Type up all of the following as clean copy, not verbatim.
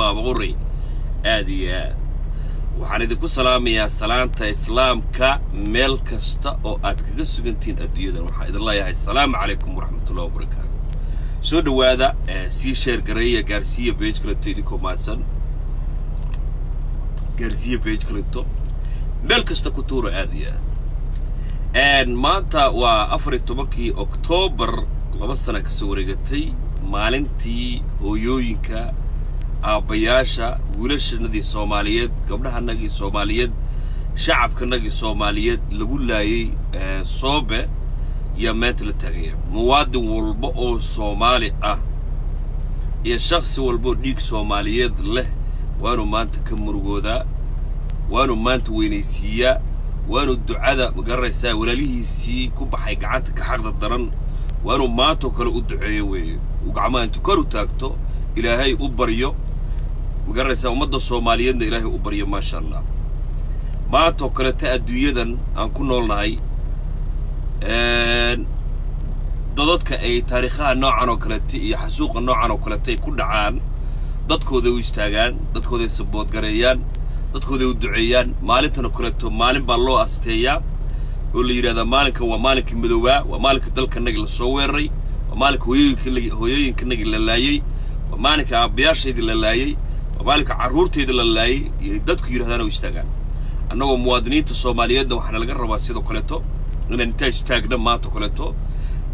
Baabaqurey, aad iyo aad waxaan idinku salaamayaa salaanta Islaamka. Meel kasta oo aad kaga sugantihiin adduunyadan, waxaan idin leeyahay asalaamu calaykum waraxmatullahi wabarakaatu. Soo dhowaada, sii share gareeya, gaarsiiya page kaleto idinkoo mahadsan, gaarsiiya page kaleto, meel kasta ku tuura. Aad iyo aad maanta waa 14-kii Oktoobar, 2 sana kasoo wareegatay maalintii hooyooyinka, aabbayaasha, wiilashanadii Soomaaliyeed, gabdhahanagii Soomaaliyeed, shacabkanagii Soomaaliyeed lagu laayay Soobe yaa maanta la taagaya. Muwaadin walba oo Soomaali ah iyo shakhsi walba oo dhiig Soomaaliyeed leh waa inuu maanta ka murugoodaa, waa inuu maanta weynaysiiyaa, waa inuu ducada, magaranaysaa, walaalihiisii ku baxay gacanta ka xaqda daran waa inuu maantoo kale u duceeyo weeye, uu gacmaha intu kor u taagto Ilaahay u baryo, magaranaysaa, ummadda Soomaaliyeedna Ilaahay u baryo. Maasha Allah, maantoo kaleta adduunyadan aan ku noolnahay dadadka ay taariikhaha noocan oo kaleta iyo xasuuqa noocan oo kaleta ay ku dhacaan, dadkooday u istaagaan, dadkooday support gareeyaan, dadkooday u duceeyaan. Maalintan oo kaleeto maalin baa loo asteeyaa oo la yidhahdaa maalinkan waa maalinka madoobaa, waa maalinka dalkanagii lasoo weeraray, waa maalinka hooyooyinkanagii la laayey, waa maalinka aabbayaashaydii la laayey, waa maalinka carruurtayda la laayey iyo dadku yidhahdaan oo istaagaan. Annagoo muwaadiniinta Soomaaliyeedna waxaana laga rabaa sidoo kaleeto inaan intaa istaagna maanta kaleeto,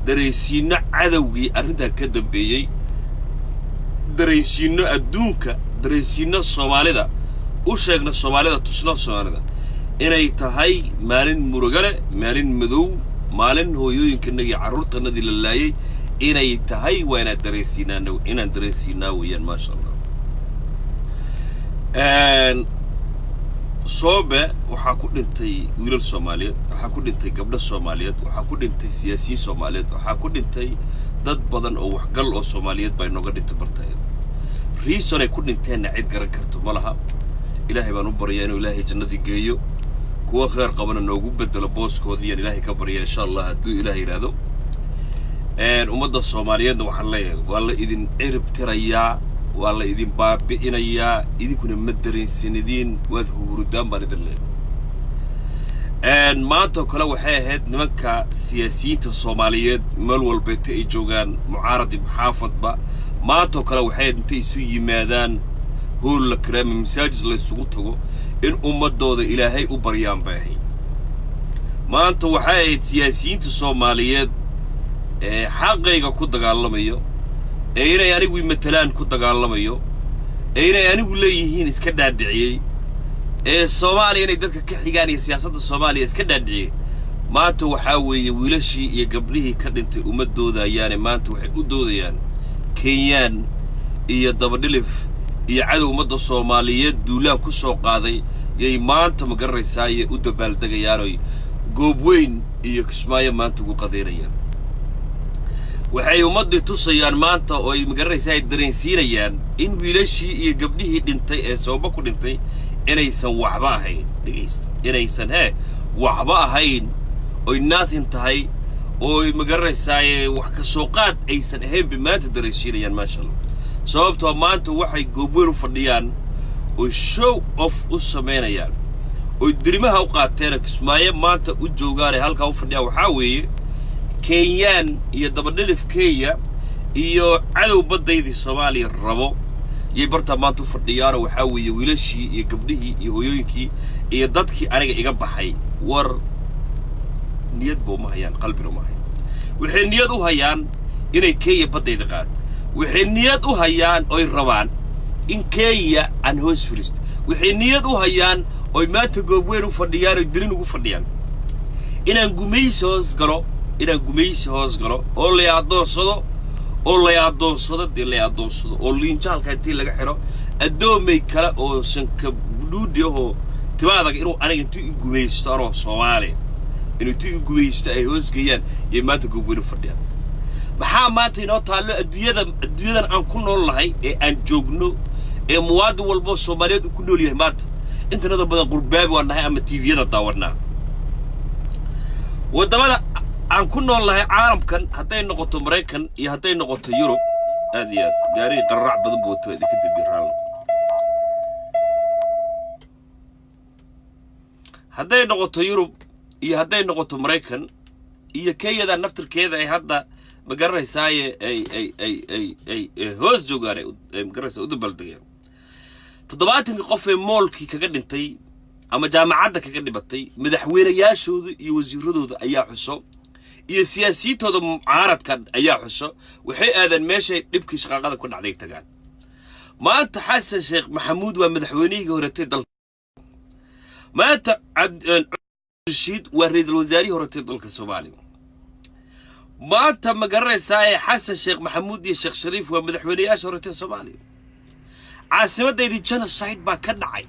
dareensiinno cadowgii arrintan ka dambeeyey, dareensiinno adduunka, dareensiinno Soomaalida, u sheegno Soomaalida, tusno Soomaalida inay tahay maalin murugale, maalin madow, maalin hooyooyinkanagii, carruurtanadii la laayay inay tahay. Waa inaad dareensiinaa, inaan dareensiinaa weeyaan. Maasha Allah, Soobe waxaa ku dhintay wiilal Soomaaliyeed, waxaa ku dhintay gabdho Soomaaliyeed, waxaa ku dhintay siyaasiyiin Soomaaliyeed, waxaa ku dhintay dad badan oo waxgal oo Soomaaliyeed baa inooga dhintay bartayda. Reason ay ku dhinteenna cid garan karto ma laha. Ilaahay baan u baryaa inuu Ilaahay jannadii geeyo, kuwa kheer qabana noogu bedelo booskoodii yaan Ilaahay ka barya, insha Allah, hadduu Ilahay yidhaahdo. Ummadda Soomaaliyeedna waxaan leeyahay waa la idin cirib tirayaa, waa la idin baabi'inayaa, idinkuna ma dareensanidin, waad huhurudaan baan idin leeyahay. Maantoo kale waxay ahayd nimanka siyaasiyiinta Soomaaliyeed meel walbeeta ay joogaan, mucaarad iyo muxaafadba, maantoo kale waxay ahayd intay isu yimaadaan hool la karaama, masaajid la isugu tago, in ummaddooda Ilaahay u baryaan bay ahayd. Maanta waxay ahayd siyaasiyiinta Soomaaliyeed ee xaqayga ku dagaalamayo, ee inay anigu matalaan ku dagaalamayo, ee inay anigu leeyihiin iska dhaadhiciyey, ee Soomaaliya inay dadka ka xigaan iyo siyaasadda Soomaaliya iska dhaadhiciyey, maanta waxaa weeye wiilashii iyo gabdhihii ka dhintay uma doodayaane, maanta waxay u doodayaan Kenyaan iyo dabadhilif iyo cadow ummadda Soomaaliyeed duulaan ku soo qaaday yay maanta, ma garanaysaaye, u dabaaldegayaanoy Goobweyn iyo Kismaayo maanta ugu qadaynayaan. Waxay ummaddii tusayaan maanta oo ay, magaranaysaa, ay dareensiinayaan in wiilashii iyo gabdhihii dhintay ee Sooba ku dhintay inaysan waxba ahayn. Dhegaysta, inaysan hee waxba ahayn, oy nothing tahay, ooy, magaranaysaay, wax ka soo qaad aysan ahayn bay maanta dareensiinayaan. Maasha Allah, sababtoo maanta waxay Goobweyn u fadhiyaan oy show off u samaynayaan oy dirimaha u qaateen oo Kismaayo maanta u joogaan ee halkaa u fadhiyaan waxaa weeye Kenyaan iyo dabadhilif Kenya iyo cadow baddaydii Soomaaliya rabo yay bartaa maanta u fadhiyaanoo. Waxaa weeye wiilashii iyo gabdhihii iyo hooyooyinkii iyo dadkii aniga iga baxay war niyadba uma hayaan, qalbina uma hayaan. Waxay niyad u hayaan inay Kenya baddayda qaato. Waxay niyad u hayaan oy rabaan in Kenya aan hoos firisto. Waxay niyad u hayaan oy maanta Goobweyn u fadhiyaan oy dirin ugu fadhiyaan inaan gumaysi hoos galo, inaan gumaysi hoos galo oo lay addoonsado, oo lay addoonsado dee, lay addoonsado oo liinjaalka intii laga xidho addoomay kale oo sanka budhuudhi ahoo timaadaga inuu aniga intuu i gumaysto, anoo Soomaaliya inuu intuu i gumaysto ay hoos geeyaan yay maanta Goobweyn u fadhiyaan. Maxaa maanta inoo taallo adduunyada, adduunyadan aan ku nool nahay ee aan joogno, ee muwaadin walboo Soomaaliyeed uu ku nool yahay maanta? Intanada badan qurbaabi waan nahay ama TV-yada daawanaa. Waddamada aan ku nool nahay caalamkan, hadday noqoto Maraykan iyo hadday noqoto Yurub, aad iyo aad gaarigii qararac badan buu wato, idinka dambi raallo. Hadday noqoto Yurub iyo hadday noqoto Maraykan iyo Kenyada naftirkeeda ay hadda, ma garanaysaaye, ay hoos joogaan, ay, ma garanaysaa, u dabaaldegeen 70-kii qof ee mall-kii kaga dhintay ama jaamacadda kaga dhimatay. Madaxweynayaashooda iyo wasiiradooda ayaa xuso, iyo siyaasiyiintooda mucaaradka ayaa xuso. Waxay aadeen meeshay dhibkii shaqaaqada ku dhacday tagaan. Maanta Xasan Sheekh Maxamuud waa madaxweynihii horetay dalka. Maanta Cabdirashiid waa ra-iisul wasaarihii horetay dalka Soomaaliya. Maanta, ma garanaysaa, Xasan Sheekh Maxamuud iyo Sheekh Shariif waa madaxweynayaasha horetay Soomaaliya. Caasimaddaydii genocide baa ka dhacay.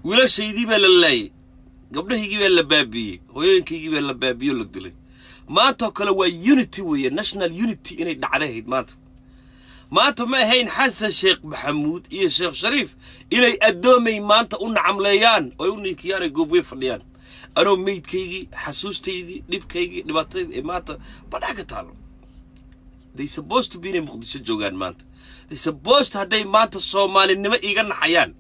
Wiilashaydii baa la laayay, gabdhahaygii baa la baabiiyey, hooyooyinkaygii baa la baabiiyey oo la dilay. Maantoo kale waa unity weeye, national unity inay dhacday ahayd maanta. Maanta ma ahayn Xasan Sheekh Maxamuud iyo Sheekh Shariif inay addoomay maanta u nacamleeyaan oo u niikiyaan ay goobweyn fadhiyaan, anoo meydkaygii, xasuustaydii, dhibkaygii, dhibaatadaydii ee maanta badhax ka taalo. They supposed to be inay Muqdisho joogaan maanta. They supposed, hadday maanta Soomaalinimo iiga naxayaan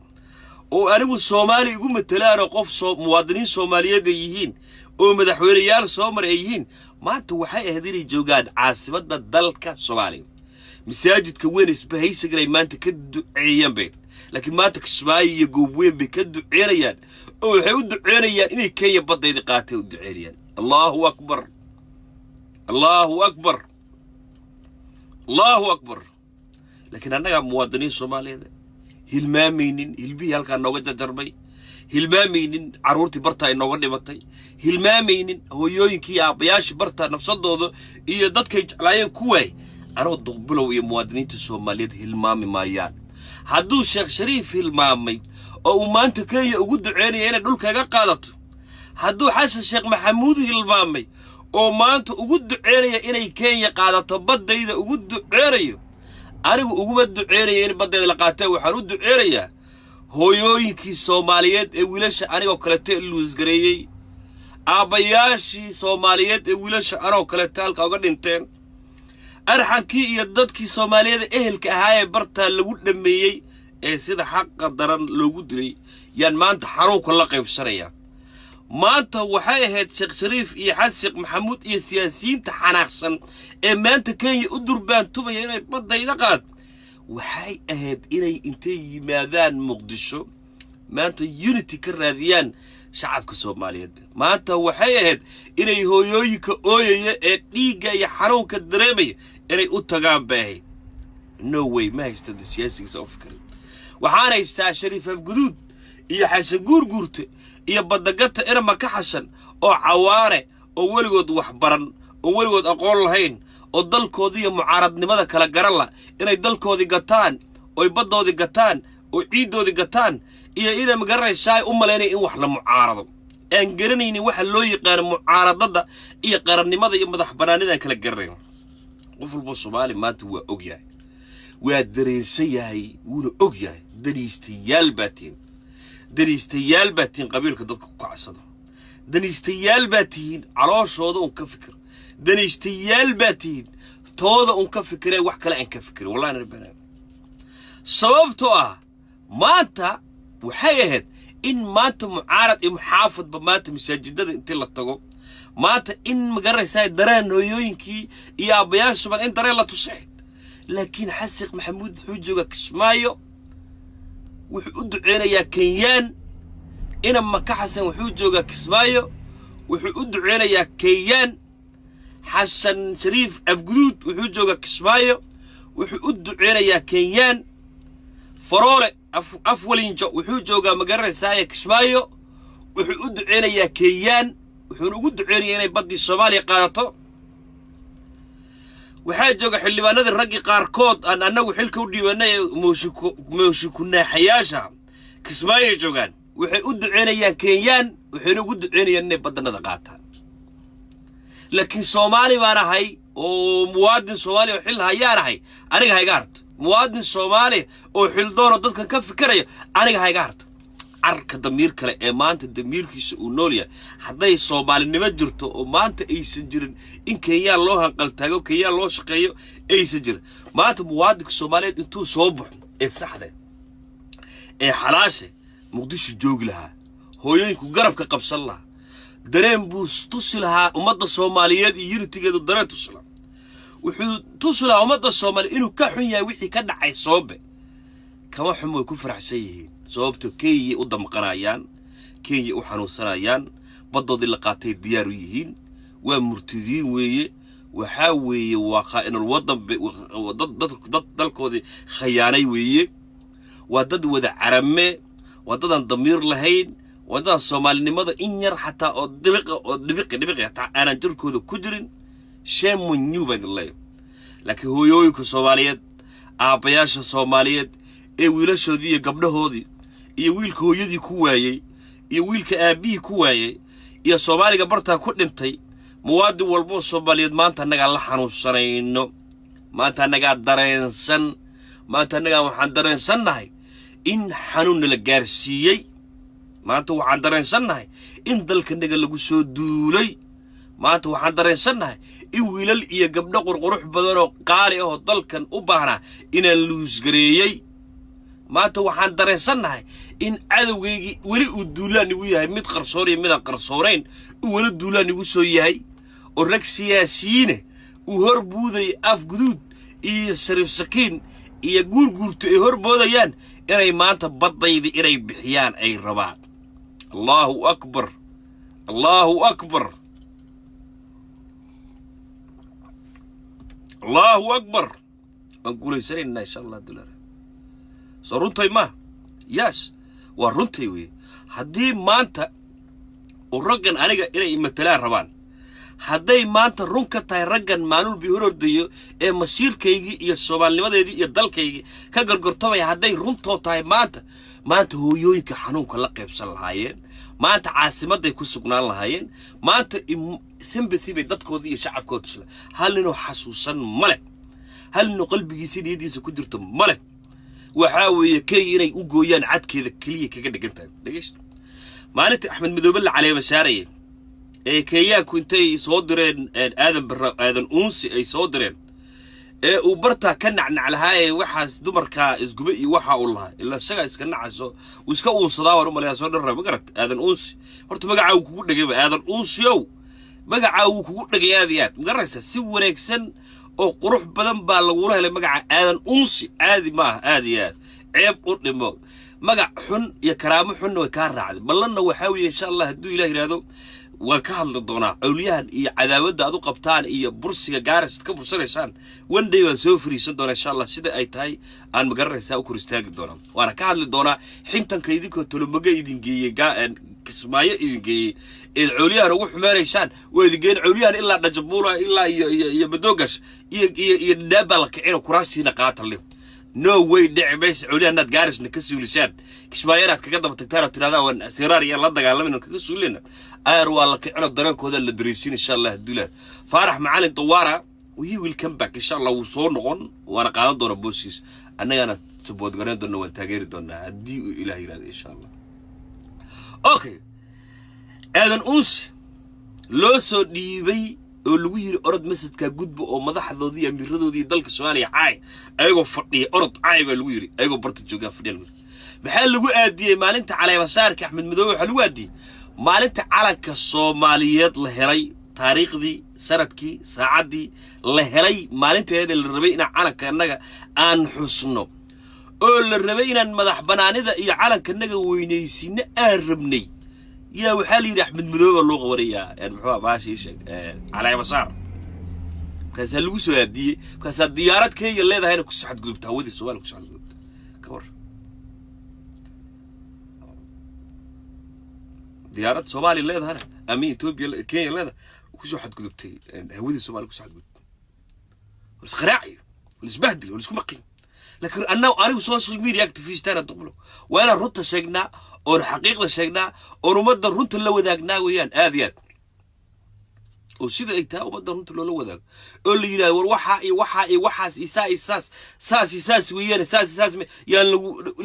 oo anigu Soomaali igu matalaanoo qof soo muwaadiniin Soomaaliyeed ay yihiin oo madaxweyneyaal soo maray ay yihiin, maanta waxay ahayd inay joogaan caasimadda dalka Soomaaliya, masaajidka weyn isbahaysigan ay maanta ka duceeyaan bay. Laakiin maanta Kismaayo iyo Goobweyn bay ka duceynayaan, oo waxay u duceynayaan inay Kenya baddayda qaatay u duceynayaan. Allahu akbar, Allahu akbar, Allahu akbar. Laakiin annagaa muwaadiniin Soomaaliyeed hilmaamaynin hilbihii halkaa nooga jarjarmay, hilmaamaynin carruurtii barta ay nooga dhimatay, hilmaamaynin hooyooyinkii iyo aabbayaashii barta nafsadooda iyo dadkay jeclaayeen ku waay. Anoo Duqbilow iyo muwaadiniinta Soomaaliyeed hilmaami maayaan. Hadduu Sheekh Shariif hilmaamay oo uu maanta Kenya ugu duceynaya inay dhulkaga qaadato, hadduu Xasan Sheekh Maxamuud hilmaamay oo maanta ugu duceynaya inay Kenya qaadato baddayda ugu duceynayo, anigu uguma duceynaya in baddayda la qaatee. Waxaan u duceynayaa hooyooyinkii Soomaaliyeed ee wiilasha anigoo kaleto luusgareeyey, aabbayaashii Soomaaliyeed ee wiilasha anoo kaleto halka uga dhinteen, arxankii iyo dadkii Soomaaliyeed ehelka ahaa ee bartaa lagu dhammeeyey ee sida xaqa daran loogu dilay yaan maanta xanuunka la qaybsanaya. Maanta waxay ahayd Sheekh Shariif iyo Xasan Sheekh Maxamuud iyo siyaasiyiinta xanaaqsan ee maanta Kenya u durbaantumaya inay baddayda qaad, waxay ahayd inay intay yimaadaan Muqdisho maanta unity ka raadiyaan shacabka Soomaaliyeed. Maanta waxay ahayd inay hooyooyinka ooyaya ee dhiigga iyo xanuunka dareemaya inay u tagaan bay ahayd. No way, ma haysta siyaasigiisa u fikirin. Waxaan haystaa Shariif Afguduud iyo Xasan Guurguurte iyo Badagata Inama ka Xasan oo cawaane oo weligood wax baran oo weligood aqoon lahayn oo dalkoodii iyo mucaaradnimada kala garan la, inay dalkoodii gataan oy baddoodii gataan oo ciiddoodii gataan iyo inay, magaranaysaa, u malaynaya in wax la mucaarado, aan garanaynin waxa loo yaqaano mucaaradada iyo qarannimada iyo madax bannaanida aan kala garanayn. Qof walbo Soomaali maanta waa og yahay, waa dareensan yahay, wuuna og yahay. Daniistayaal baa tihiin, daniistayaal baa tihiin. Qabiilka dadka ku kacsado daniistayaal baa tihiin. Calooshooda un ka fikir, daniistayaal baa tihiin. Tooda un ka fikiree, wax kale aan ka fikirin, wallahi narbana. Sababtoo ah maanta waxay ahayd in maanta mucaarad iyo muxaafadba maanta masaajidada intii la tago, maanta in, magaranaysaa, dareen hooyooyinkii iyo aabbayaasha Somaal in dareen la tusayd. Laakiin Xasan Maxamuud wuxuu joogaa Kismaayo, wuxuu u duceynayaa Kenyaan. Ina Maka Xasan wuxuu joogaa Kismaayo, wuxuu u duceynayaa Kenyaan. Xasan Shariif Afguduud wuxuu joogaa Kismaayo, wuxuu u duceynayaa Kenyaan. Faroole Afwalinjo wuxuu joogaa, magaranaysaa, Kismaayo, wuxuu u duceynayaa Kenyaan, wuxuuna ugu duceynayaa inay baddii Soomaaliya qaadato. Waxaa jooga xildhibaanadii raggii qaarkood aan annagu xilka u dhiibanay ee mooshikunaaxayaasha Kismaayoy joogaan, waxay u duceynayaan Kenyaan, waxayna ugu duceynayaan inay badanada qaataan. Laakiin Soomaali baan ahay oo muwaadin Soomaali oo xil hayaan ahay, aniga hayga harto. Muwaadin Soomaali oo xildoonoo dadkan ka fikiraya, aniga hayga harto. Carka damiir kale ee maanta damiirkiisa uu nool yahay, hadday Soomaalinimo jirto oo maanta aysan jirin in Kenyaan loo hanqaltaago, Kenyaan loo shaqeeyo aysan jirin, maanta muwaadinka Soomaaliyeed intuu soo baxo ee saxda ee xalaashe Muqdisho joogi lahaa. Hooyooyinku garabka qabsan lahaa. Dareen buu tusi lahaa ummadda Soomaaliyeed iyo unity-geedu. Dareen tusi lahaa, wuxuu tusi lahaa ummadda Soomaaliya inuu ka xun yahay wixii ka dhacay Soobe. Kama xun, way ku faraxsan yihiin, sababto Kenya u damqanayaan, Kenya u xanuunsanayaan, baddoodii la qaatay diyaar u yihiin. Waa murtidiin weeye. Waxaa weeye waa khaa'inul waddan, dad dalkoodii khayaanay weeye. Waa dad wada carame, waa dadaan damiir lahayn, waa dadaan Soomaalinimada in yar xataa oo dhibiqa oo dhibiqi dhibiqi xataa aanan jirkooda ku jirin. Shame on you baan idin leeyahay. Laakiin hooyooyinka Soomaaliyeed, aabbayaasha Soomaaliyeed ee wiilashoodii iyo gabdhahoodii iyo wiilka hooyadii ku waayey iyo wiilka aabbihii ku waayey iyo Soomaaliga bartaa ku dhintay, muwaadin walboo Soomaaliyeed, maanta annagaa la xanuunsanayno, maanta annagaa dareensan, maanta annagaa waxaan dareensannahay in xanuunna la gaarsiiyey. Maanta waxaan dareensannahay in dalkanaga lagu soo duulay. Maanta waxaan dareensannahay in wiilal iyo gabdho qurqurux badanoo qaali ah oo dalkan u baahnaa inaan luusgareeyey. Maanta waxaan dareensannahay in cadowgaygii weli uu duulaan igu yahay, mid qarsoon iyo midaan qarsoonayn, uu weli duulaan igu soo yahay, oo rag siyaasiyiine uu hor buudaya, af guduud iyo sariif sakiin iyo guurguurto ay hor boodayaan inay maanta baddayda inay bixiyaan ay rabaan. Allahu akbar, Allahu akbar, Allahu akbar! Waan guulaysanaynaa, insha Allah. Dulara soo runtay ma yes, waa runtay weeye. Haddii maanta uu raggan aniga inay matalaan rabaan, hadday maanta run ka tahay raggan maalul bii hor ordayo ee masiirkaygii iyo soomaalinimadeedii iyo dalkaygii ka gorgortamaya, hadday runtoo tahay, maanta hooyooyinka xanuunka la qaybsan lahaayeen, maanta caasimadday ku sugnaan lahaayeen, maanta sympathy bay dadkoodii iyo shacabkooda tusla. Hal ninoo xasuusan ma leh, hal ninoo qalbigiisa niyadiisa ku jirto ma leh. Waxaa weeye Kenya inay u gooyaan cadkeeda keliya kaga dhigan tahay. Dhegeysto, maalinta Axmed Madoobe la caleema saarayay ee Kenyaanku intay soo direen Aadan Barra, Aadan Uunsi ay soo direen, ee uu bartaa ka nacnac lahaa, ee waxaas dumarkaa isgube iyo waxa uu lahaa, ilaa isagaa iska nacaso, uu iska uunsadaa waan u malayaa. Soo dharra ma garat. Aadan Uunsi horta magacaa uu kugu dhegayba. Aadan Uunsiyow, magacaa wuu kugu dhegay aad iyo aad, ma garanaysaa? Si wanaagsan oo qurux badan baa lagula helay magaca Aadan Uunsi. Caadi maaha, aad iyo aad ceeb u dhimo. Magac xun iyo karaamo xunna way kaa raacday. Ballanna waxaa weeye, insha Allah, hadduu Ilah yidhaahdo, waan ka hadli doonaa cawliyahan iyo cadaawadda aad u qabtaan iyo bursiga Gaaris ka bursanaysaan. One day waan soo fariisan doonaa, insha Allah, sida ay tahay aan magaranaysaa u kor istaagi doonaa, waana ka hadli doonaa xintanka idinkoo tolomaga idin geeyey, Kismaayo idin geeyey, eed cawliyahan ugu xumeynaysaan. Waa idin geyn cawliyahan ilaa Dhajabuula, ilaa iyo Madoogash iyo Dhadhaab baa la kicino. Kuraastiina qaata le. No way, dhici maysa cawliyahan inaad Gaarisna ka suulisaan, Kismaayo inaad kaga daba tagtaan oo tirahdaan waan siraar iyo la dagaalamayna kaga suulina. Ayar waa la kicino, dareenkooda la dareysiin, insha Allah. Hadduu Faarax Macalin Dawaara, he will come back, insha Allah. Wuu soo noqon, waana qaadan doona boosiis, annagana support gareyn doona, waan taageeri doonaa haddii uu Ilaah yidhahdo, insha Allah. Okay, Aadan Uunsi loo soo dhiibay oo lagu yiri orod masjidka gudba oo madaxdoodii iyo amiiradoodii dalka Soomaaliya caay, ayagoo fadhiya orod caay baa lagu yiri, ayagoo barta joogaa fadhiya lagu yiri. Maxaa lagu aadiyey maalinta caleemasaarka Axmed Madoobe? Waxaa lagu aadiyey maalinta calanka Soomaaliyeed la helay, taariikhdii, sanadkii, saacaddii la helay, maalinteeda la rabay inaan calanka innaga aan xusno oo la rabay inaan madax banaanida iyo calanka innaga weynaysiino aan rabnay. Yaa waxaa la yidhi Axmed Madoobe loo qabanayaa, muxuu baashii sheeg, caleemasaar. Markaasaa lagu soo aadiyey, markaasaa diyaarad Kenya leedahayna kusoo xadgudubta hawadii Soomaaliya, kusoo xadgudubta. Ka war, diyaarad Soomaaliya leedahana ama Etoobiya, Kenya leedahay kusoo xadgudubtay hawadii Soomaaliya, kusoo xadgudubtay. Wal isqaraaciyo, wal isbahdil, wal isku maqin. Laakiin anna anigu social media activist-ana duqlo, waa inaan runta sheegnaa oon xaqiiqda sheegnaa oon ummadda runta la wadaagnaa weeyaan, aad iyo aad, oo sida ay tahay ummadda runta loola wadaago oo la yidhahdo war waxaa iyo waxaa iyo waxaas iyo saa iyo saas, saas iyo saas weeyaan, saas iyo saas yaan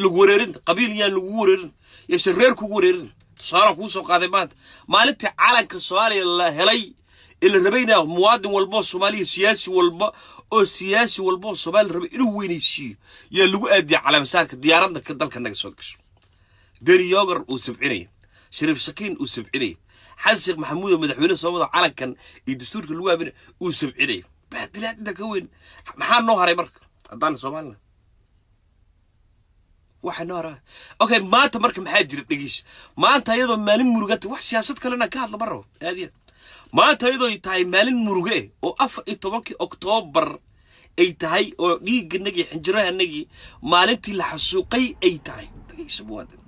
lagu wareerin, qabiil yaan lagu wareerin, yaysan reer kugu wareerin. Tusaalaan kuu soo qaaday maanta, maalintii calanka Soomaaliya la helay ee la rabayna muwaadin walba oo Soomaaliya, siyaasi walba oo siyaasi walba oo Soomaaliya rabay inuu weynaysiiyo, yaa lagu aadiyay caleemasaarka diyaaradna ka dalka naga soo gasho. Deni Yogar uu sabcinaya, Shariif Sakiin uu sabcinaya, Xasan Sheekh Maxamuud oo madaxweyne soo wada calankan iyo dastuurka lagu aamina uu sabcinaya. Baadilaad inta ka weyn maxaa noo haray marka haddaan Soomaalina? Waxa noo haray, okay, maanta marka maxaa jira? Dhegeys, maanta iyadoo maalin murugata, wax siyaasad kalena ka hadla ma rabo aad iyo aad. Maanta iyadoo ay tahay maalin muruge eh oo 14-kii Oktoobar ay tahay, oo dhiigganagii, xinjirahanagii maalintii la xasuuqay ay tahay. Dhegeyso muwaadin,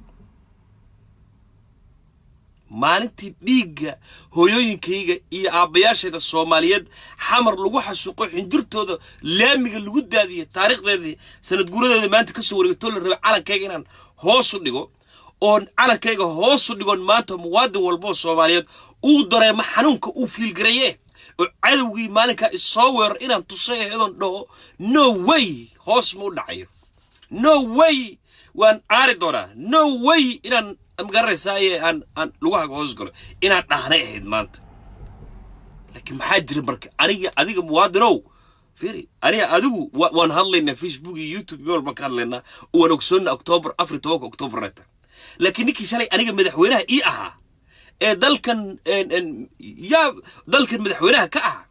maalintii dhiigga hooyooyinkayga iyo aabbayaashayda Soomaaliyeed Xamar lagu xasuuqo, xinjirtooda laamiga lagu daadiyay, taariikhdeedii sanad guuradeeda maanta kasoo wareegtoo la rabay calankayga inaan hoos u dhigo, oon calankayga hoos u dhigoon, maanta muwaadin walboo Soomaaliyeed uu dareemo xanuunka, uu feel gareeye, oo cadowgii maalinkaa isoo weerar inaan tusay aheedoon dhaho, "No way, hoos ma u dhacayo. No way, waan aari doonaa. No way inaan, magaranaysaa, aan lugahaga hoos galo," inaan dhahnay ahayd maanta. Laakiin maxaa jira marka? Aniga, adiga muwaadinow, fiiri, aniga adigu waan hadlaynaa, Facebook iyo YouTube meel walbaan ka hadlaynaa, waan ogsoonna Octoobar, 14-ka Octoobarna tahay. Laakiin ninkii shalay aniga madaxweynaha ii ahaa ee dalkan yaa dalkan madaxweynaha ka ahaa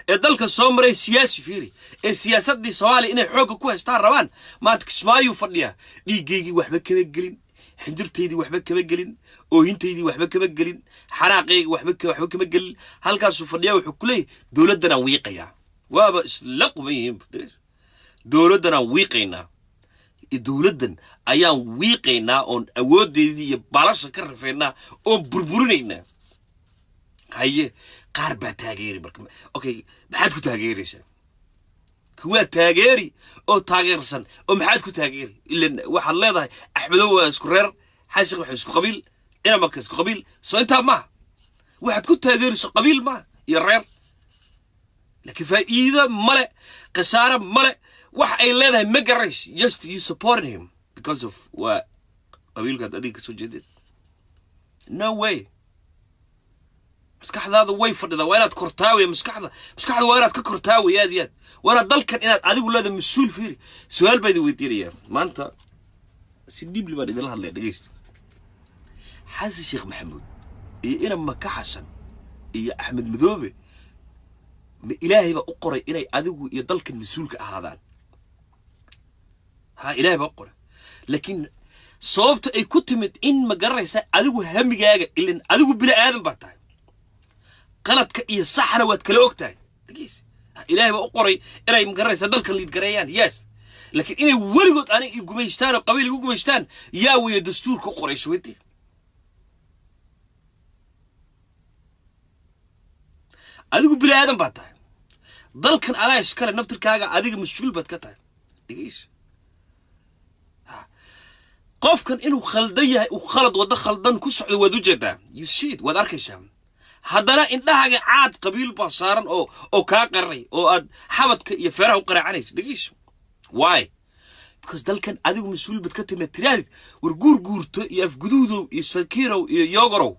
ee dalka soo maray, siyaasi, fiiri, ee siyaasaddii Soomaaliya inay xoogga ku haystaan rabaan, maanta Kismaayuu fadhiyaa. Dhiiggaygii waxba kama gelin, xinjirtaydii waxba kama gelin, oohintaydii waxba kama gelin, xanaaqayga waxba kama gelin. Halkaasuu fadhiyaa, wuxuu ku leeyahay, "Dowladdanaan wiiqayaa." Waaba isla quban yihiin. "Dowladdanaan wiiqaynaa, dowladdan ayaan wiiqaynaa, oon awooddeedii iyo balasha ka rafeynaa, oon burburinaynaa." Haye, qaar baa taageeri marka. Okay, maxaad ku taageeraysaa? Kuwaa taageeri oo taageersan oo maxaad ku taageeri? Ilan waxaad leedahay Axmedow waa isku reer, Xasan Maxamed isku qabiil, Inamaka isku qabiil. Soo intaa maaha waxaad ku taageerayso? Qabiil maaha iyo reer, laakiin faa'iido male, khasaare male, wax ay leedahay ma garanays. Just you supporting him because of waa qabiilkaad adiga kasoo jeedeed. No way. Maskaxdaada way fadhidaa, waa inaad kortaa wey maskaxda. Maskaxda waa inaad ka kortaa wey, aad iyo aad. Waa inaad dalkan inaad adigu leedahay mas-uul. Fiiri, su-aal baa idin weydiinayaa maanta, si deeply baan idinla hadlaya, dhegeysta. Xasan Sheekh Maxamuud iyo Inam Maka Xasan iyo Axmed Madoobe, ma Ilaahay baa u qoray inay adigu iyo dalkan mas-uulka ahaadaan? Ha, Ilaahay baa u qoray. Laakiin sababta ay ku timid in, ma garanaysaa, adigu hamigaaga, ilan adigu bini aadan baa tahay, qaladka iyo saxna waad kala og tahay. Dhageys, Ilaahay baa u qoray inay, ma garanaysaa, dalkan lead gareeyaan, yes. Laakiin inay weligood aniga i gumaystaan oo qabiil igu gumaystaan, yaa weeye dastuurka u qoray? Isweydi. Adigu bini aadan baa tahay, dalkan adaa iskale, naftirkaaga adiga mas-uul baad ka tahay. Dhageys, qofkan inuu khaldan yahay, uu khalad waddo khaldan ku socdo, waad ujeedaa, you see it, waad arkaysaa. Haddana indhahaaga caad qabiil baa saaran oo kaa qaranay oo aad xabadka iyo feeraha u qaraacanaysa. Dhegeyso, why? Because dalkan adigu mas-uul baad ka timid. Tirahdid, "War guur guurto iyo Afguduudow iyo Sakiirow iyo Yogorow,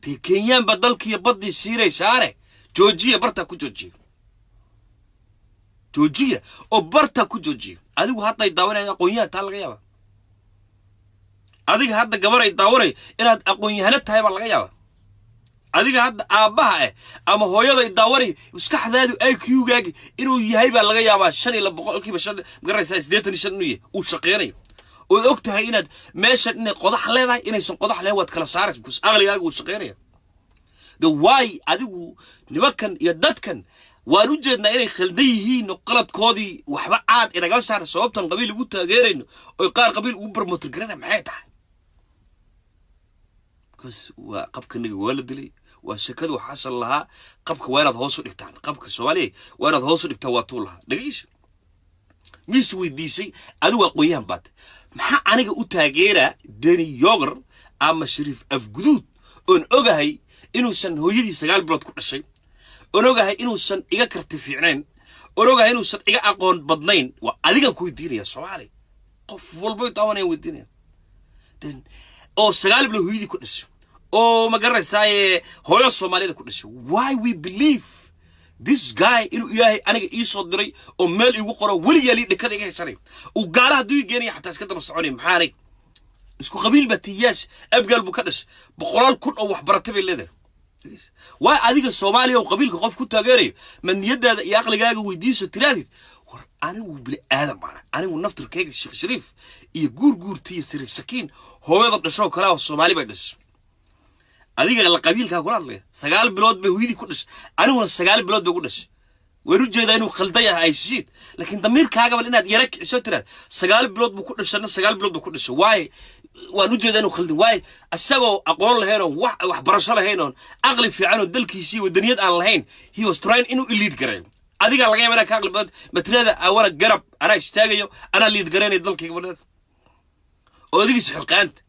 dee Kenyaan baa dalkiiyo baddii siiraysaane, joojiya, bartaa ku joojiya, joojiya oo bartaa ku joojiya." Adigu hadday daawanaya aqoon-yahan taa laga yaaba, adiga hadda gabaray daawanay inaad aqoon-yahano tahay baa laga yaaba. Adiga hadda aabbaha eh ama hooyada daawanay, maskaxdaadu IQ-gaagi inuu yahay baa laga yaabaa shan iyo 5%, magaraysaa, 85 inuu yahay, uu shaqeynayo, ood og tahay inaad meeshan inay qodax leedahay, inaysan qodax lahayn waad kala saaraysa, because aqligaaga uu shaqeynaya. The why adigu nimankan iyo dadkan waan u jeednaa inay khaldan yihiin oo qaladkoodii waxba caad inagala saara, sababtan qabiil ugu taageerayno oy qaar qabiil ugu promote garana maxay tahay? Because waa qabkanaga waa la dilay, waa shakadu xasan lahaa, qabka waa inaad hoos u dhigtaan, qabka Soomaaliya waa inaad hoos u dhigtaan, waa tuu lahaa. Dhegeysa, miis weydiisay, adigu aqoon-yahan baad, maxaa aniga u taageeraa Deni Yogar ama Shariif Afguduud, oon ogahay inuusan hooyadii 9 bilood ku dhashay, oon ogahay inuusan iga karti fiicnayn, oon ogahay inuusan iga aqoon badnayn? Waa adigan ku weydiinaya, Soomaali, qof walba daawanayaan weydiinaya. Then oo 9 bilood hooyadii ku dhashay, oo ma garanaysaaye, hooyo Soomaalida ku dhashay, why we believe this guy inuu Ilaahay aniga ii soo diray oo meel iigu qoro, weligaa lii dhekada iga haysanayo, uu gaala hadduu ii geenaya xataa iska daba soconaya? Maxaa aniga Isku qabiil baa tiyaas, Abgaal buu ka dhashay. 100,000 oo waxbaratay bay leedahay. Waa adiga Soomaaliya oo qabiilka qof ku taageerayo, ma niyadaada iyo aqligaaga weydiiso, tiraadid: war anigu bini aadam baana, anigu naftirkayga Sheekh Shariif iyo Guurguurta iyo Sariif Sakiin hooyada dhashoo kale oo Soomaali bay dhashay. Adiga la qabiilkaa kula hadlaya, 9 bilood bay hooyadii ku dhashay, aniguna 9 bilood bay ku dhashay. Waan u jeedaa inuu khaldan yahay aysiid, laakiin damiirkaaga bal inaad yara kiciso, tiraad 9 bilood buu ku dhashana, 9 bilood buu ku dhashay. Waaye waan u jeedaa inuu khaldan waaye, isagoo aqoon lahayn oon wax waxbarasho lahayn oon aqli fiican oo dalkiisii wadaniyad aan lahayn, he was trying inuu i lead gareeyo. Adigaa laga yaaba inaa ka aqli badan matirada awana garab anaa istaagayo, anaa lead garaynaya dalkayga badeed oo adigiis xilqaanta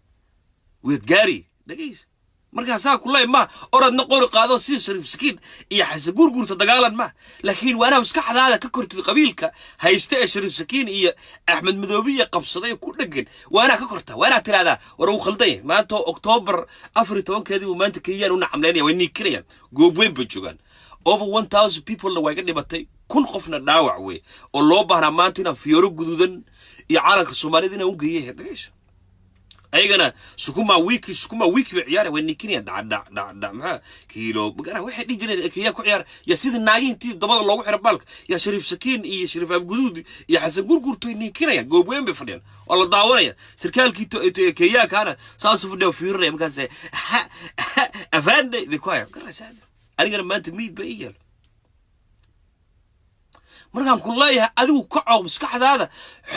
weed gaari. Dhegeysa, markaasaa kuley ma oradna qori qaado sida Shariif Sakiin iyo Xasan Guurguurta dagaalan ma, laakiin waa inaa maskaxdaada ka kortid qabiilka haysta ee Shariif Sakiin iyo Axmed Madoobe iyo qabsaday ku dhegan. Waa inaa ka kortaa, waa inaad tiraahdaa: war uu khaldan yahay. Maanta Oktoobar 14-keedii uu maanta Kenyaan u nacamleynaya, way niikinayaan, goob weyn bay joogaan. Over 1000 peoplena waa iga dhimatay, 1000 qofna dhaawac wey, oo loo baahnaa maanta inaan fiyooro guduudan iyo caalanka Soomaalida inaan u geeyay. Dhegeysa, ayagana sukuma wiki, sukuma wiki bay ciyaara, way nikinayaan, dhac dhac dhac dhac. Maxaa kiilo magara waxay dhihi jireen Kenya ku ciyaara yaa sida naagiintii dabada loogu xiro baalka yaa Shariif Sakiin iyo Shariif Afguduud iyo Xasan Gurgurto ay nikinayaan. Goob weyn bay fadhiyaan oo la daawanaya. Sarkaalkii Kenyaakaana saasuu fadhiya, fiirinaya, markaas "Afande" the choir garaysa. Anigana maanta miid ba ii yaalo. Markaan ku leeyahay adigu ka coog maskaxdaada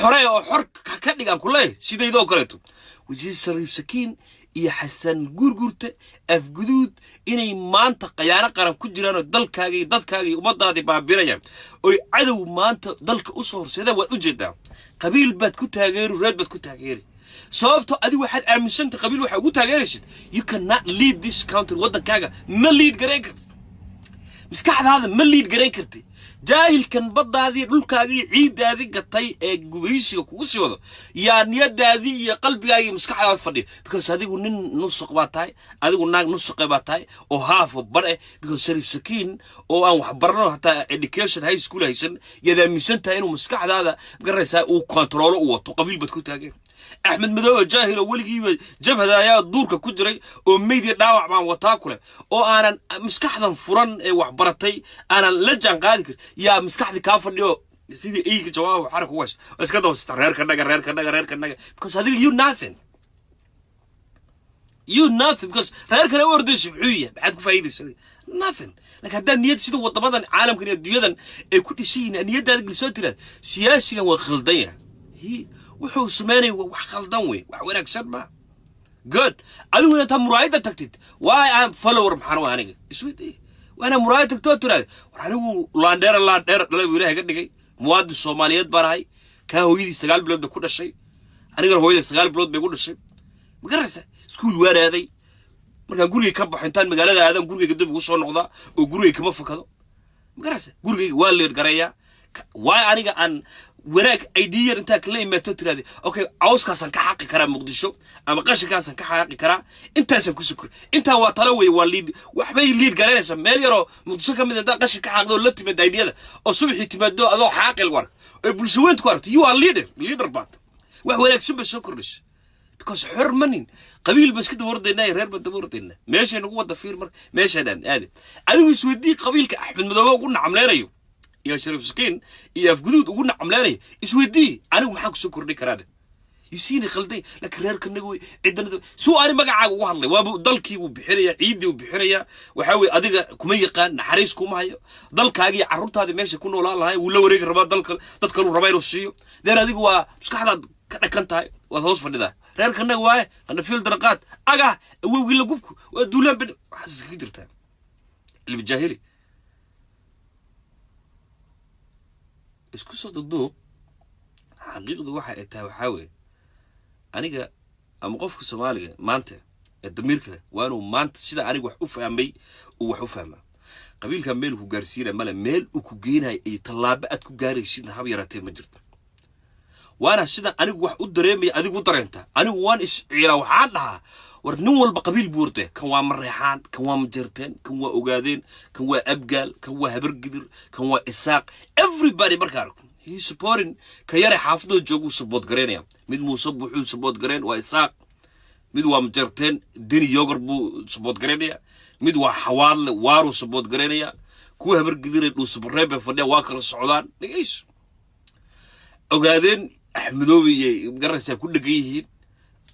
xoree oo xor ka dhigaan ku leeyahay, sidaydoo kaleeto wajii Shariif Sakiin iyo Xasan Gurgurta Afguduud inay maanta khayaano qaran ku jiraan oo dalkaaga iyo dadkaaga iyo ummadaadii baabinayaan oy cadow maanta dalka usoo horseedaan, waad u jeedaa. Qabiil baad ku taageeri, reer baad ku taageeri, sababto adigu waxaad aaminsanta qabiil waxaa ugu taageeraysid. You cannot lead this country. Waddankaaga ma lead garayn kartid, maskaxdaada ma lead garayn kartid. Jaahilkan baddaadii, dhulkaagii, ciiddaadii gatay ee gubaysiga kugu sii wado yaa niyadaadii iyo qalbigaagii iyo maskaxdaada fadhiyo, because adigu nin nusuq baa tahay, adigu naag nusuqe baa tahay oo haafo bar eh, because Shariif Sakiin oo aan wax barano, hataa education high school haysan, yaad aaminsan tahay inuu maskaxdaada magaraysaa uu controlo u wato. Qabiil baad ku taageen. Axmed Madoobe jaahil oo weligiiba jabhada ayaa duurka ku jiray oo meydii dhaawac baan wataa kule, oo aanan maskaxdan furan ee wax baratay aanan la jaan qaadi karin, yaa maskaxdii kaa fadhiyo sidii eyga jawaab xarak ugu haysta oo iska daba sita reerka naga, reerka naga, reerka naga, because adiga you nothing, you nothing, because reer kale u ordayso muxuu yahay? Maxaad ku faa'iidaysa? Nothing. Laakiin haddaad niyad sida waddamadan caalamkan iyo adduunyadan ay ku dhisan yihiin niyaddaada gelisoo tiraad siyaasigan waa khaldan yahay, wuxuu sameynaya waa wax khaldan wey, wax wanaagsan ma good. Adigu intaa muraayadda tagtid, why I'm follower maxaan waa aniga isweydiiye. Waa inaa muraayad tagtoo tiraad: war anigu laandheera, laandheera dhalay buu Ilahay ka dhigay, muwaadin Soomaaliyeed baan ahay. Kaa hooyadii 9 bilood bay ku dhashay, anigana hooyadii 9 bilood bay ku dhashay. Ma garaysa? Iskuul waan aaday. Markaan guriga ka baxo, intaan magaalada aadan, gurigayga dib ugu soo noqdaa oo gurigay kama fakado. Ma garaysa? Gurigayga waa leer gareeyaa. Waay aniga aan wanaag idea intaa kala imaato tiraade: okay, cawskaasaan ka xaqi karaa Muqdisho ama qashinkaasaan ka xaqi karaa, intaasaan ku sukor, intaa waa talo wey, waa lead, waxbay lead garanaysaa. Meel yaroo Muqdisho ka mid intaa qashin ka xaaqdo oo la timaad ideada oo subaxii timaado adoo xaaqi lagu arko oo bulsho weynta ku aragto, you are leader, leader baad, wax wanaagsan bay soo kordhisay, because xor manin. Qabiil ba iska daba ordaynaa iyo reer baan daba ordaynaa. Meeshay nagu wada fiir. Marka meeshaan aade, adigu isweydii: qabiilka Axmed Madoobe ugu nacamleynayo iyo Shariif Sakiin iyo Afguduud ugu nacamleynayo, isweydii: anigu maxaan kusoo kordhin karaa? Yusiini khalday, laakiin reerka naga wey ciddanada suu ani magacaaga ugu hadlay, waaba dalkii buu bixinaya, ciiddii buu bixinaya. Waxaa weye adiga kuma yaqaan, naxariis kuma hayo, dalkaagii carruurtaadii meesha ku noolaan lahay wuu la wareegi rabaa, dalka dad kaluu rabaa inuu siiyo. Then adigu waa maskaxdaad ka dhakan tahay, waad hoos fadhidaa. Reerka naga waaye qanafiil daraqaad aga awowgii la gubku waa duulaan bin waxaas iskaga jirtaa cilmi jaahili. Isku soo duduub, xaqiiqdu waxa ay tahay waxaa weeye aniga ama qofka Soomaaliga maanta ee damiirka leh waa inuu maanta sida aniga wax u fahmay uu wax u fahmaa. Qabiilkan meel ku gaarsiinaya male, meel uu ku geenayo iyo tallaabo aad ku gaaraysidna haba yaraatee ma jirto. Waana sida anigu wax u dareemaya adigu u dareentaa. Anigu waan isciilaa, waxaan dhahaa: war nin walba qabiil buu ordaya. Kan waa Mareexaan, kan waa Majeerteen, kan waa Ogaadeen, kan waa Abgaal, kan waa Habargidir, kan waa Isaaq. Everybody markaa arko, he supporting ka yare xaafadooda joogu support garaynaya. Mid Muuse buuxuu support garayn, waa Isaaq. Mid waa Majarteen, Deni Yogar buu support garaynaya. Mid waa Xawaadle, Waaruu support garaynaya. Kuwa Habargidiray Dhuusabareeb bay fadhiya, waa kala socdaan. Dhegayso, Ogaadeen Axmedoobe iyay garanaysaa ku dhegan yihiin.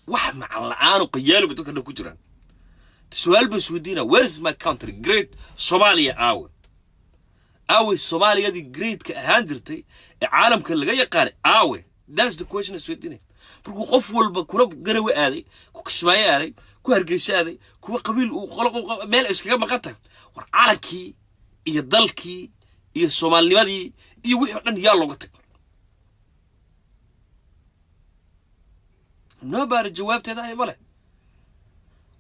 Wax macan la-aanu qayaali bay dadka dhan ku jiraan. Su-aal baan isweydiinaa: where is my country, great Somalia? Aawe, aawe Soomaaliyadii greatka ahaan jirtay ee caalamka laga yaqaanay? Aawe? That's the question isweydiinaya. Markuu qof walba kuna Garawe aaday, ku Kismaayo aaday, ku Hargeysa aaday, kuwa qabiil uu qolo meel iskaga maqan tahay, war calankii iyo dalkii iyo soomaalinimadii iyo wixii o dhan yaa looga tag? Nobody jawaabteeda ay male.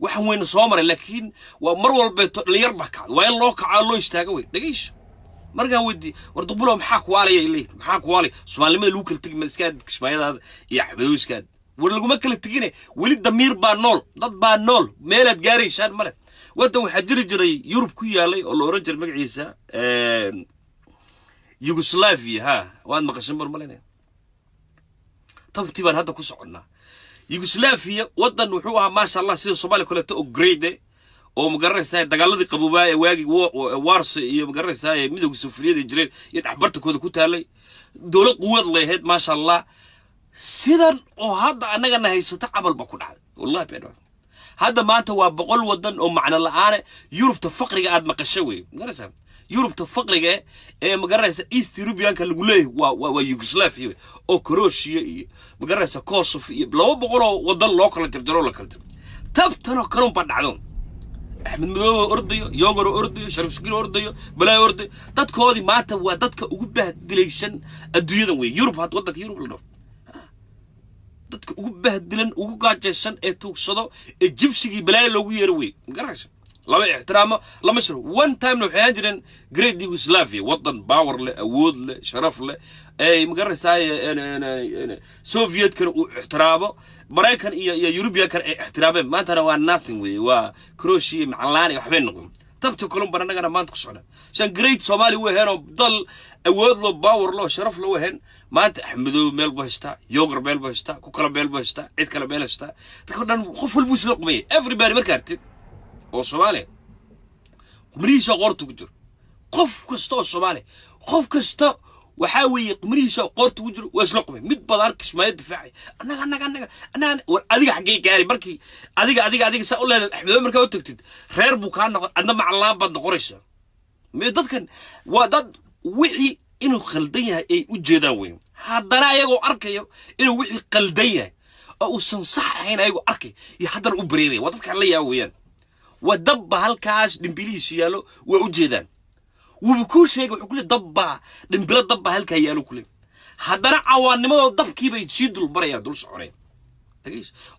Waxaan weyna soo maray, laakiin waa mar walbeeto dhalinyar baa kacda, waa in loo kacaa, loo istaaga wey. Dhegeyso, markaan weydii, war Duqbulo, maxaa kuwaalaya? Leeyihin, maxaa kuwaalaya? Soomaalinimada lagu kala tegi ma? Iska aad Kismaayadaada iyo Axmedow iska aad. War laguma kala tegine, weli damiir baa nool, dad baa nool, meelaad gaaraysaan male. Waddan waxaa jiri jiray Yurub ku yaalay oo la oran jiray magaciisa Yugoslavia. Ha, waad maqashan bar malinaya. Tabtii baan hadda ku soconnaa. Yugoslavia waddan wuxuu ahaa, maasha Allah, sida Soomaaliya kaleeto oo great oo, magaranaysaa, dagaaladii qaboobaa ee waagii Warsaw iyo, magaranaysaa, Midowga Sofiyeed ay jireen iyo dhexbartankooda ku taalay, dowlad quwad leehayd, maasha Allah. Sidan oo hadda annagana haysata camal ba ku dhacday, wallahi been. Hadda maanta waa 100 wadan oo macno la-aane. Yurubta faqriga aad maqasho wey, magaranaysaa, Yurubta faqriga ee, magaranaysa, East Europeanka lagu leeyahay waa Yugoslavia wey, oo Croatia iyo, magaranaysa, Kosovo iyo 200 oo wadan loo kala jarjaro, la kala jaro. Tabtanoo kalun baa dhacdo. Axmed Madoobe ordayo, Yogaro ordayo, Sharif Sakiin ordayo, Balaayo ordayo, dadkoodii maanta waa dadka ugu bahdilaysan adduunyadan wey. Yurub had waddanka Yurub la dhaho, dadka ugu bahdilan, ugu gaajaysan ee tuugsado ee jibsigii balaayo loogu yeero wey, magaranaysa, lama ixtiraamo, lama shiro. One timena waxay ahaan jireen great Yugoslavia, waddan power leh, awood leh, sharaf leh, ay, magaranaysaa, Sovietkana uu ixtiraamo, Maraykan iyo Eurubiankana ay ixtiraameen. Maantana waa nothing wey, waa Croatia macalaan iyo waxbay noqon. Tabta kalun baan annagana maanta ku socda. Saan great Soomaaliya u aheen oo dal awood loo, power loo, sharaf loo ahayn, maanta Axmedoobe meel buu haystaa, Yogar meel buu haystaa, ku kale meel buu haystaa, cid kale meel haystaa. Dadka dhan qof walbuu isla qumayay. Everybody marka artid oo Soomaaliya qumrihiisa qoorta ku jiro, qof kasta oo Soomaaliya, qof kasta waxaa weeye qumrihiisa qoorta ku jiro, waa isla qumay. Mid badan Kismaayo difaacay, annaga, annaga, annaga, annaga. War adiga xaggee gaari? Markii adiga, adiga, adiga saa u leedahay, Axmedoobe markaa u tagtid, reer buu kaa noqon, adna macallaan baad noqonaysaa. Dadkan waa dad wixii inuu khaldan yahay ay u jeedaan weyn, haddana ayagoo arkayo inuu wixii khaldan yahay oo uusan sax ahayn, ayagoo arkay iyo haddana u bareeraya. Waa dadkaan la yaaba weeyaan. Waa dabba halkaas dhimbilihiisa yaallo, waa u jeedaan. Wuuba kuu sheegay, wuxuu ku leey dabbaa dhimbilo, dabbaa halkaa yaallo ku leey, haddana cawaanimadoo dabkiibay sii dul marayaan, dul soconayaan.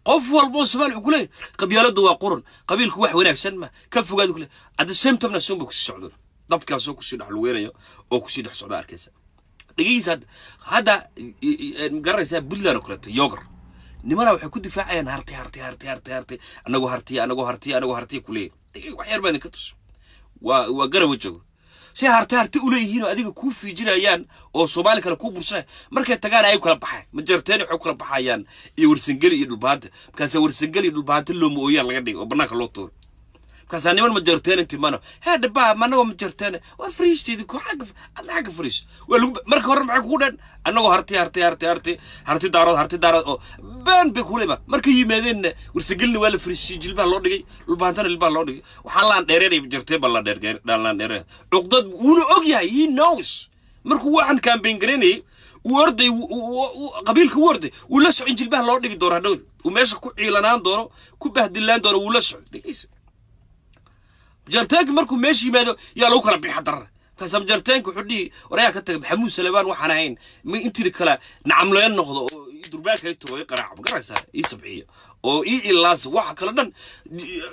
Qof walba oo Soomaali wuxuu ku leeyahay qabyaaladdu waa quran, qabiilku wax wanaagsan ma ka fogaadu ku leeyahay. At the same time na sun bay kusii socdo, dabkaasoo kusii dhex lugeynayo oo kusii dhex socda arkaysa. Dhegeysa, hadda garanaysaa Puntland oo kaleeto, Yogar nimana waxay ku difaacayaan Harti, Harti, Harti, Harti, Harti, anagoo Hartiya, anagoo Hartiya, anagoo Hartiya kuleeyahay. Wax yar baa idinka tus, waa Garawa joogo si Harti Harti u leeyihiin oo adiga kuu fiijinayaan oo Soomaali kale kuu bursanaya. Markay tagaan ay kala baxaan, Majarteen waxay kala baxayaan iyo Warsangeli iyo Dhulbaanta. Markaasaa Warsangeli iyo Dhulbaanta looma ooyaan laga dhigay oo bannaanka loo tuuro. Markaasaa niman Majarteen intii mano hee dhibaa managoo Majarteen, war fariisteedi ku xagga, adna xagga fariis. Waa lagu marka hore maxay kugu dheen? Annagoo Harti, Harti, Harti, Harti, Harti Daarood, Harti Daarood oo been bay kula imaan. Markay yimaadeenna Warsangelina waa la fariisiyey, jilbaha loo dhigay, Dhulbaantana jilbaha loo dhigay. Waxaa laan dheereenaya Majarteen baa laan dheereenaya. Cuqdad wuuna og yahay, he knows. Markuu waxaan campaign garaynayay, uu orday, qabiilka u orday, wuu la socon jilbaha loo dhigi doono, hadhowda uu meesha ku ciilanaan doono, ku bahdilaan doono, wuu la socday. Dhegeysa, Majarteenka markuu meesha yimaado yaa lagu kala bixa darara. Markaasa Majarteenka wuxuu dhihi, war ayaa ka tagay Maxamuud Salebaan, waxaan ahayn ma intii kale nacamleen noqdo oo durbaanka i tugo, i qaraaco, ma garaysaa, ii sabciyo oo ii ilaasa. Waxa kale dhan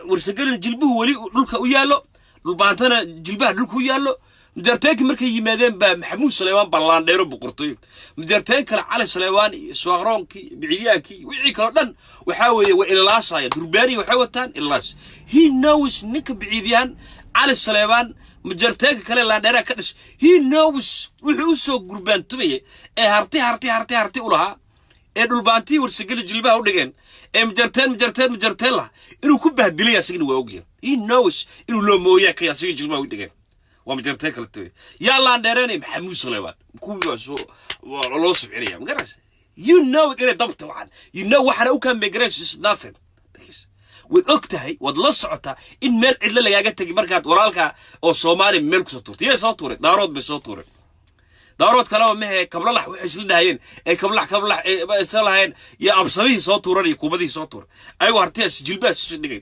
Warsagelina jilbuhu weli dhulka u yaallo, Dhulbaantana jilbaha dhulka u yaallo. Majarteenka markay yimaadeen baa Maxamuud Salebaan baa laandheero boqortooyo. Majarteen kale Cali Salebaan iyo Suaqroonkii, Bicidyaankii, wixii kaleo dhan waxaa weeye waa ilaasaya, durbaaniya waxay wataan ilaas. He knows ninka Biciidyaan Cali Salebaan, Majarteenka kale laandheeraha ka dhashay, he knows wuxuu u soo gurbaantumayay ee Harti, Harti, Harti, Harti u lahaa. Ee Dhulbaantii Warsageli jilbaha u dhigeen ee Majarteen, Majarteen, Majarteen lah inuu ku bahdilay, asagana waa ogyahay. He knows inuu loo mooyaa kay asiga jilbaha u dhigeen. Waa Majarteen kala tagay, yaa laan dheereenay Maxamuud Saleebaan, kuwii baa soo waa loo subcinaya. Ma garanaysa? You know it inay dabta waxaan, you know, waxaana u campaign is nothing. Waad og tahay, waad la socotaa in meel cidlo lagaaga tegay markaad walaalka oo Soomaali meel kusoo tuurtay. Yay soo tuureen? Daarood bay soo tuureen. Daarood kaleba mehe, Kablalax waxay isla dhahayeen ee Kablax, Kablax isla lahayeen iyo absamihii soo tuuran iyo kuumadihii soo tuuran, ayagoo hartiyaas jilbaha isu dhigay.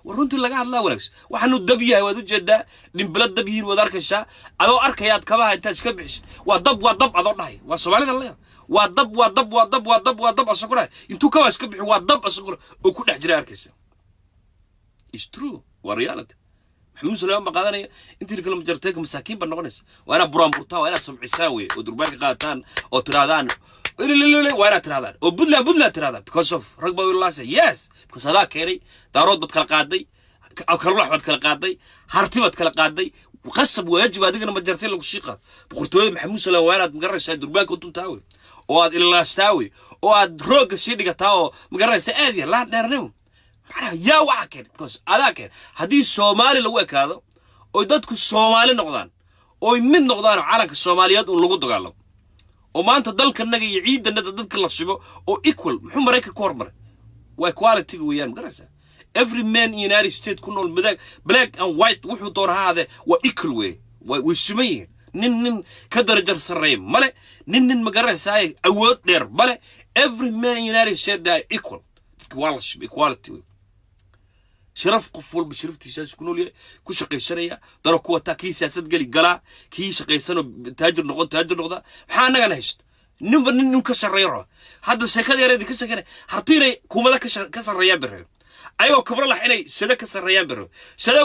War runtii laga hadlaa wanaagsan. Waxaanu dab yahay waad ujeedaa, dhimbilo dab yihiin waad arkaysaa. Adoo arkayaad kabaha intaad iska bixisid, "Waa dab, waa dab," adoo dhahay. Waa Soomaalida leeyahay, "Waa dab, waa dab, waa dab, waa dab, waa dab," asagoo dhahay intuu kabaha iska bixi, "Waa dab," asagoo oo ku dhex jira arkaysa. Is true, waa reality. Maxamuud Suleymaan baa qaadanaya intii kale. Majarteeka masaakiin baa noqonaysa. Waa inaad buraanburtaan, waa inaad sabcisaan wey, oo durbaanka qaadataan oo tirahdaan, waa inaad tirahdaan oo Puntland, Puntland tirahdaan, because of rag baa wilaasa. Yes, because adaa keenay. Daarood baad kala qaaday, Kalulax baad kala qaaday, Harti baad kala qaaday. Qasab waajib adigana Majartay lagu sii qaado. Boqortooyada Maxamuud Suleymaan waa inaad magaranaysaa durbaanka u tuntaa wey, oo aad ilaastaa wey, oo aad roogga sii dhigataa, oo magaranaysaa aad ya laan dheernimo. Macnaha yaa waxa keen? Because adaa keen. Haddii Soomaali lagu ekaado oy dadku Soomaali noqdaan, oy mid noqdaan, oo calanka Soomaaliyeed uun lagu dagaalamo, oo maanta dalkanaga iyo ciidanada dadka la sibo oo equal, muxuu Maraykan ku hormaray? Waa equality weeyaan, magaraysaa? Every man in United States ku nool, madag, black and white, wuxuu doona ha ahaadee, waa equal wey, way siman yihiin. Nin nin ka darajar sarreeya male, nin nin magaranaysaa awood dheer male. Every man in United States, they are equal. Dadka waa la sibo, equality wey. Sharaf, qof walba sharaftiisa isku nool yahay, ku shaqaysanaya, daro ku wataa, kii siyaasad geli galaa, kii shaqaysanoo taajir noqon taajir noqdaa. Maxaa annagana haysto? Ninba nin nin ka sarreeya raba. Hadda sheekada yareedi ka sheekanay, Harti inay kumada ka sarreeyaan bay rabeen, ayagoo Kabralax inay sada ka sarreeyaan bay rabeen, sada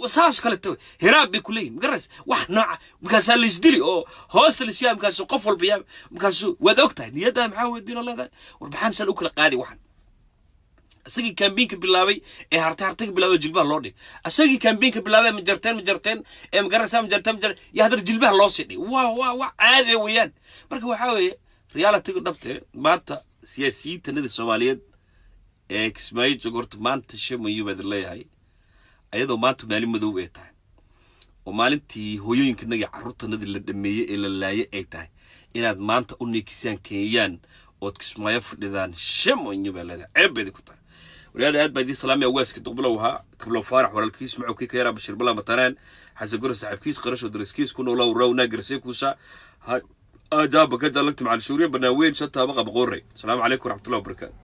saas kaleto Hiraab bay ku leeyihin. Magaraysa wax nooca? Markaasaa laisdili oo hoosta laisyaa, markaasu qof walba yaa, markaasu waad og tahay niyaddaa maxaa weydiinoo leedahay. War maxaan saan u kala qaadi waxan? Isagii campaignka bilaabay ee Harti, Hartiga bilaabay, jilbaha loo dhigay. Isagii campaignka bilaabay Majarteen, Majarteen ee magaraysaa, Majarteen, Majarteen iyo haddana jilbaha loo sii dhigay. Waa caadi weeyaan. Marka waxaa weeye realityga dhabte maanta siyaasiyiintanada Soomaaliyeed ee Kismaayo jooga, horta maanta shamayo baad leeyahay, ayadoo maanta maalin madow ay tahay, oo maalintii hooyooyinkanagii carruurtanadii la dhameeyey ee la laayay ay tahay, inaad maanta u neekisaan Kenyaan ood Kismaayo fadhidaan, shamayo baa leedahay, ceeb bay idinku tahay. Wariyaada aad baa idiin salaamaya. Waaski Duqbilow ahaa, Kablow Faarax walaalkiis, macowkii ka yaraa, Bashir Bala Matanaan, Xasan Gure saaxiibkiis, qarasho dariskiis ku noolaa, rawna garsee kuusa ajaaba ka jalagta macal Suuriya banaaweyn shanta baqa boqorey. Asalaamu calaykum waraxmatullahi wabarakaatu.